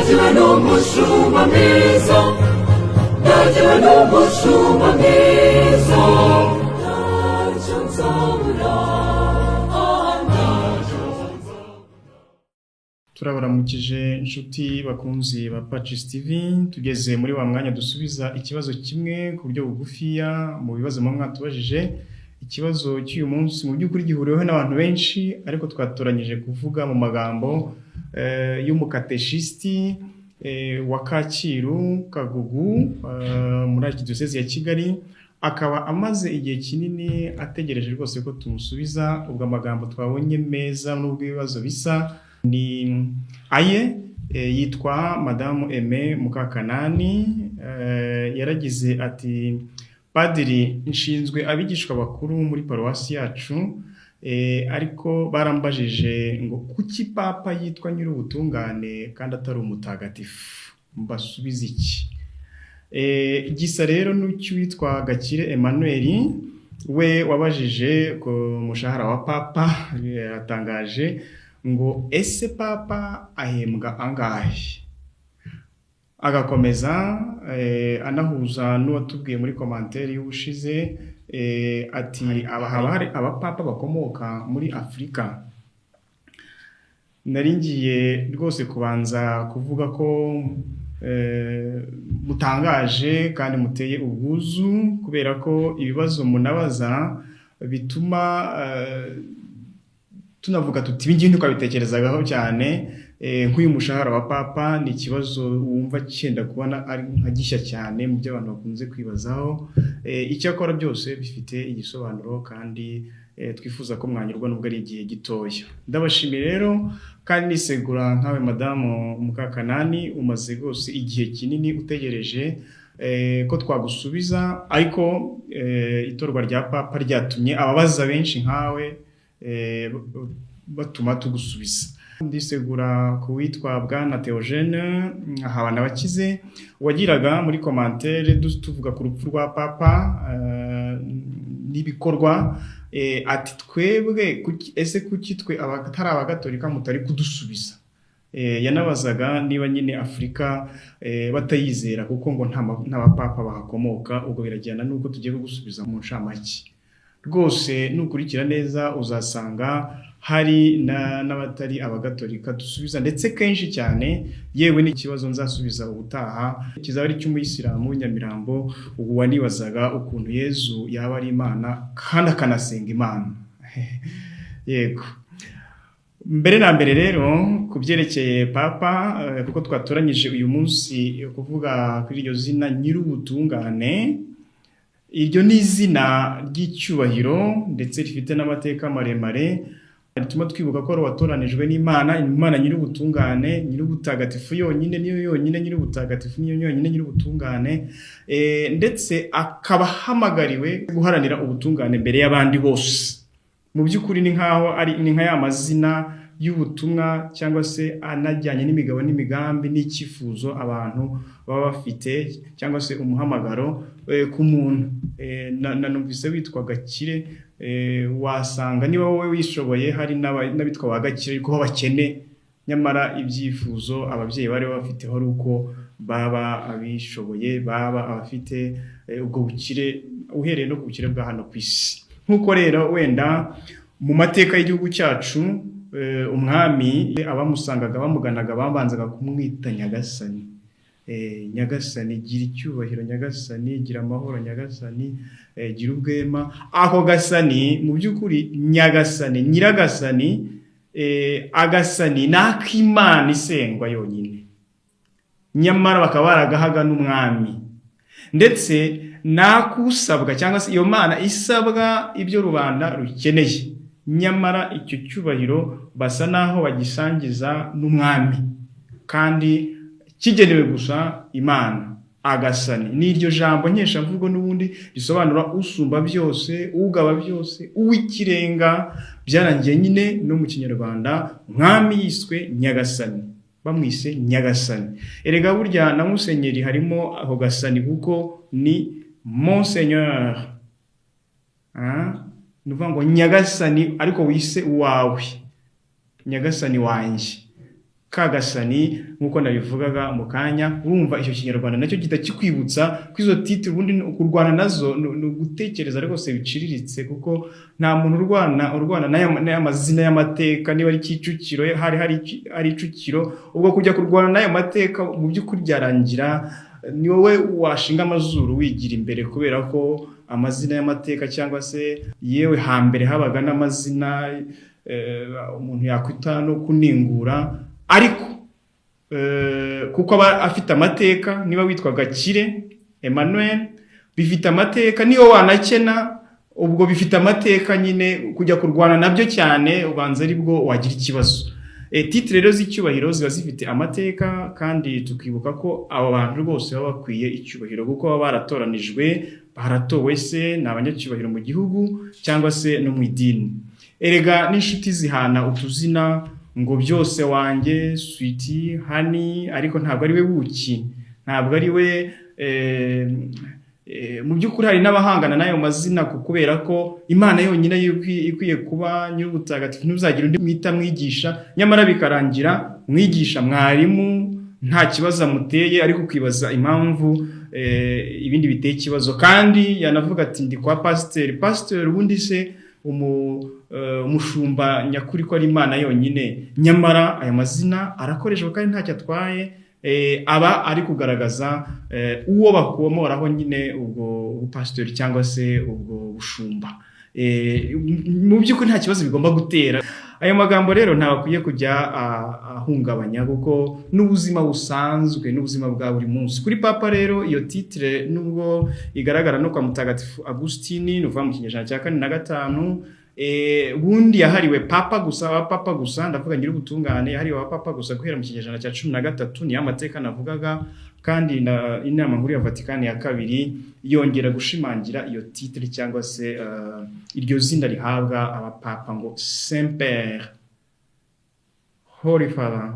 Ndagiwe n'umushumba mwiza, ndagiwe n'umushumba mwiza, ntacyo nzabura, ntacyo nzabura. Turabaramukije inshuti bakunzi ba Pacis TV. Tugeze muri wa mwanya dusubiza ikibazo kimwe ku buryo bugufiya mu bibazo muba mwatubajije. Ikibazo cy'uyu munsi mu by'ukuri gihuriweho n'abantu benshi, ariko twatoranyije kuvuga mu magambo y'umukateshisti wa Kacyiru Kagugu, muri Archdiocese ya Kigali, akaba amaze igihe kinini ategereje rwose ko tumusubiza. Ubwo amagambo twabonye meza n'ubwo ibibazo bisa ni aye. Yitwa Madamu Aimée Mukakanani. Yaragize ati: "Padiri, nshinzwe abigishwa bakuru muri paruwasi yacu, ariko barambajije ngo kuki Papa yitwa Nyir'ubutungane kandi atari umutagatifu? Mbasubize iki?" Gisa rero n'ucy'uwitwa Gakire Emmanuel, we wabajije ku mushahara wa Papa. Yatangaje ngo: "Ese Papa ahembwa angahe?" Agakomeza anahuza n'uwatubwiye muri commentaire y'ubushize, ati: "Aba haba hari abapapa bakomoka muri Afurika?" Nari ngiye rwose kubanza kuvuga ko mutangaje kandi muteye ubwuzu, kubera ko ibibazo munabaza bituma tunavuga tuti ibi ngibi ntitwabitekerezagaho cyane. Nk'uyu mushahara wa Papa ni ikibazo wumva cyenda kubona ari nka gishya cyane mu byo abantu bakunze kwibazaho. Icyakora byose bifite igisobanuro kandi twifuza ko mwanyurwa nubwo ari igihe gitoya. Ndabashimiye rero kandi nisegura nkawe Madamu Mukakanani, umaze rwose igihe kinini utegereje ko twagusubiza, ariko itorwa rya Papa ryatumye ababaza benshi nkawe batuma tugusubiza. Ndisegura ku witwa Bwana Theogene Habanabakize wagiraga muri commentaire tuvuga ku rupfu rwa Papa n'ibikorwa, ati: "Twebwe ese kuki twe abatari abagatolika mutari kudusubiza?" Yanabazaga niba nyine Afurika batayizera kuko ngo nta bapapa bahakomoka. Ubwo birajyana n'uko tugiye kugusubiza mu ncamake. Rwose nukurikira neza uzasanga hari n'abatari abagatolika dusubiza, ndetse kenshi cyane. Yewe n'ikibazo nzasubiza ubutaha kizaba ari icy'umuyisilamu w'i Nyamirambo, ubu wanibazaga ukuntu Yezu yaba ari Imana kandi akanasenga Imana. Yego, mbere na mbere rero ku byerekeye Papa, kuko twatoranyije uyu munsi kuvuga kuri iryo zina Nyir'ubutungane, iryo ni izina ry'icyubahiro ndetse rifite n'amateka maremare rituma twibuka ko ari uwatoranijwe n'Imana, Imana nyir'ubutungane, nyir'ubutagatifu yonyine, niyo yonyine nyir'ubutagatifu, niyo yonyine nyir'ubutungane, ndetse akaba ahamagariwe guharanira ubutungane mbere y'abandi bose. Mu by'ukuri ni nkaho ari ni nka ya mazina y'ubutumwa cyangwa se anajyanye n'imigabo n'imigambi n'icyifuzo abantu baba bafite cyangwa se umuhamagaro ku muntu. Numvise witwa Gakire, wasanga niba wowe wishoboye hari n'abitwa ba Gakire ariko b'abakene, nyamara ibyifuzo ababyeyi bari bafiteho ari uko baba abishoboye, baba abafite ubwo bukire, uhereye no ku bukire bwa hano ku isi. Nk'uko rero wenda mu mateka y'igihugu cyacu, umwami abamusangaga bamuganaga babanzaga kumwita Nyagasani. Nyagasani gira icyubahiro, Nyagasani gira amahoro, Nyagasani gira ubwema. Ako gasani mu by'ukuri Nyagasani, Nyiragasani, agasani ni ak'Imana isengwa yonyine, nyamara bakaba baragahaga n'umwami, ndetse nakusabwa cyangwa se iyo Mana isabwa ibyo rubanda rukeneye, nyamara icyo cyubahiro basa naho bagisangiza n'umwami kandi kigenewe gusa Imana. Agasani ni iryo jambo nkeshamvugo n'ubundi risobanura usumba byose, ugaba byose, uw'ikirenga. Byarangiye nyine no mu Kinyarwanda umwami yiswe Nyagasani, bamwise Nyagasani. Erega burya na musenyeri harimo ako gasani kuko ni Monseigneur. Ni ukuvuga ngo Nyagasani ariko wise uwawe, Nyagasani wanjye. Kagasani nk'uko nabivugaga mu kanya. Urumva icyo Kinyarwanda nacyo gihita kikwibutsa ko izo titre ubundi kurwana nazo ni ugutekereza rwose biciriritse, kuko nta muntu urwana n'aya mazina y'amateka. Niba ari Kicukiro, hari hari Icukiro, ubwo kujya kurwana n'ayo mateka mu by'ukuri byarangira ni wowe washinga amazuru wigira imbere, kubera ko amazina y'amateka cyangwa se yewe hambere habaga n'amazina umuntu yakwita no kuningura, ariko kuko aba afite amateka. Niba witwa Gakire Emmanuel, bifite amateka, niyo wanakena ubwo bifite amateka nyine, kujya kurwana nabyo cyane ubanza aribwo wagira ikibazo. Titre rero z'icyubahiro ziba zifite amateka, kandi tukibuka ko abo bantu rwose baba bakwiye icyubahiro kuko baba baratoranijwe, baratowe se ni abanyacyubahiro mu gihugu cyangwa se no mu idini. Erega n'inshuti zihana utuzina ngo byose wanjye, sweetie, honey, ariko ntabwo ari we buki, ntabwo ari we. Mu by'ukuri hari n'abahangana n'ayo mazina kubera ko Imana yonyine ikwiye kuba nyir'ubutagatifu, ntuzagira undi mwita mwigisha, nyamara bikarangira mwigisha mwarimu nta kibazo amuteye, ariko ukibaza impamvu ibindi biteye ikibazo. Kandi yanavuga ati ndi kwa pasiteri. Pasiteri ubundi se umushumba nyakuri ko ari Imana yonyine, nyamara aya mazina arakoreshwa kandi ntacyo atwaye. Aba ari kugaragaza uwo bakomoraho nyine ubwo bupasitori cyangwa se ubwo bushumba. Mu by'ukuri nta kibazo bigomba gutera. Ayo magambo rero ntabakwiye kujya ahungabanya, kuko n'ubuzima busanzwe n'ubuzima bwa buri munsi. Kuri Papa rero iyo titre nubwo igaragara no kwa Mutagatifu Agustini, nuva mu kinyejana cya 4 na 5, bundi yahariwe Papa gusa, abapapa gusa, ndavuga nyir'ubutungane, yahariwe abapapa gusa guhera mu kinyejana cya 13, niyo amateka navugaga. Kandi inama nkuru ya Vatikani ya kabiri yongera gushimangira iyo titre cyangwa se iryo zina rihabwa abapapa ngo Saint Père, Holy Father,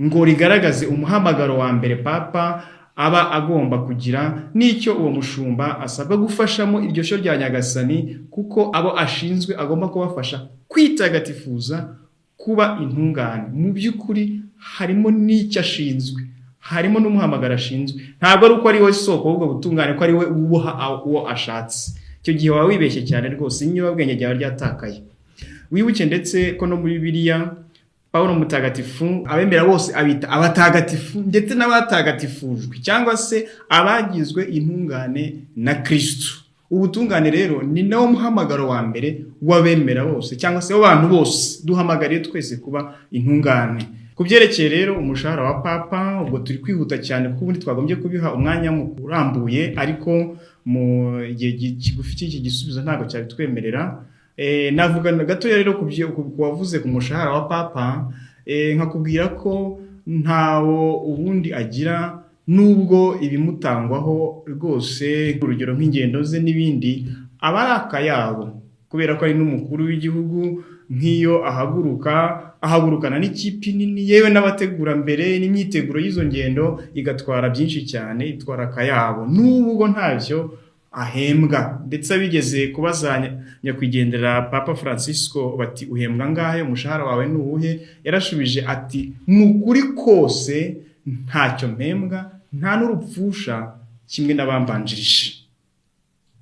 ngo rigaragaze umuhamagaro wa mbere Papa aba agomba kugira n'icyo uwo mushumba asabwa gufashamo iryo shyo rya Nyagasani, kuko abo ashinzwe agomba kubafasha kwitagatifuza, kuba intungane. Mu by'ukuri harimo n'icyo ashinzwe, harimo n'umuhamagaro ashinzwe. Ntabwo ari uko ari we soko ahubwo butungane, ko ari we ubuha uwo ashatse. Icyo gihe waba wibeshye cyane rwose, inyurabwenge ryawe ryatakaye. Wibuke ndetse ko no muri Bibiliya Pawulo Mutagatifu abemera bose abita abatagatifu ndetse n'abatagatifujwe cyangwa se abagizwe intungane na Kristo. Ubutungane rero ni nawo muhamagaro wa mbere w'abemera bose cyangwa se w'abantu bose, duhamagariye twese kuba intungane. Ku byerekeye rero umushahara wa Papa, ubwo turi kwihuta cyane kuko ubundi twagombye kubiha umwanya urambuye, ariko mu gihe kigufi cy'iki gisubizo ntabwo cyabitwemerera. Navuga gatoya rero ku wavuze ku mushahara wa Papa, nkakubwira ko ntawo ubundi agira, nubwo ibimutangwaho rwose urugero nk'ingendo ze n'ibindi aba ari akayabo, kubera ko ari n'umukuru w'igihugu. Nk'iyo ahaguruka ahagurukana n'ikipe nini, yewe n'abategura mbere n'imyiteguro y'izo ngendo igatwara byinshi cyane, itwara akayabo nubwo ntacyo ahembwa. Ndetse abigeze kubaza nyakwigendera Papa Francisco bati uhembwa angahe, umushahara wawe ni uwuhe? Yarashubije ati mu kuri kose ntacyo mpembwa, nta n'urupfusha kimwe n'abambanjirije.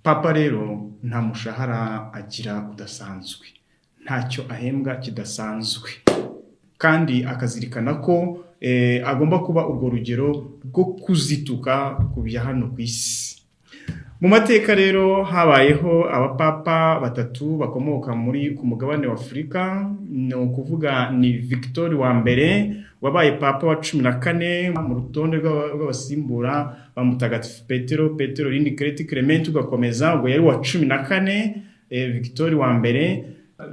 Papa rero nta mushahara agira udasanzwe, ntacyo ahembwa kidasanzwe, kandi akazirikana ko agomba kuba urwo rugero rwo kuzituka ku bya hano ku isi. Mu mateka rero habayeho abapapa batatu bakomoka muri ku mugabane wa Afurika, ni ukuvuga ni Victor wa mbere wabaye Papa wa 14 mu rutonde rw'abasimbura ba Mutagatifu Petero, Petero Rindi Kreti Clement ugakomeza, ubwo yari wa 14 Victor wa mbere.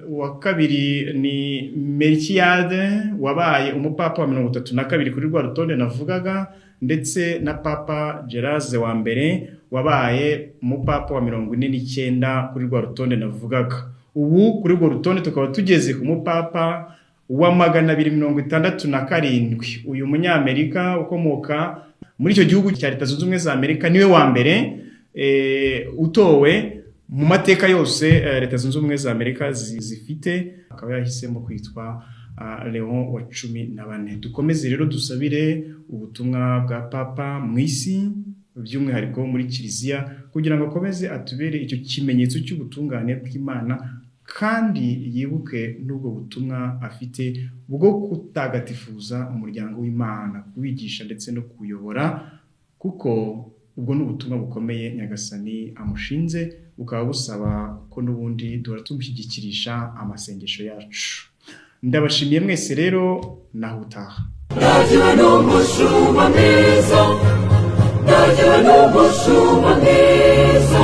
Uwa kabiri ni Melchiade wabaye umupapa wa 32 kuri rwa rutonde navugaga, ndetse na Papa Gerase wa mbere wabaye umupapa wa 49 kuri rwa rutonde navugaga. Ubu kuri rwo rutonde tukaba tugeze ku mupapa wa 267. Uyu munyamerika ukomoka muri icyo gihugu cya Leta Zunze Ubumwe za Amerika niwe wa mbere utowe mu mateka yose Leta Zunze Ubumwe za Amerika zifite, akaba yahisemo kwitwa Leon wa 14. Dukomeze rero dusabire ubutumwa bwa Papa mu isi, by'umwihariko muri Kiliziya, kugira ngo akomeze atubere icyo kimenyetso cy'ubutungane bw'Imana, kandi yibuke n'ubwo butumwa afite bwo kutagatifuza umuryango w'Imana, kuwigisha ndetse no kuwuyobora, kuko ubwo ni ubutumwa bukomeye Nyagasani amushinze, bukaba busaba ko n'ubundi duhora tumushyigikirisha amasengesho yacu. Ndabashimiye mwese rero, naho utaha. Ndagiwe n'umushumba mwiza, ndagiwe n'umushumba mwiza.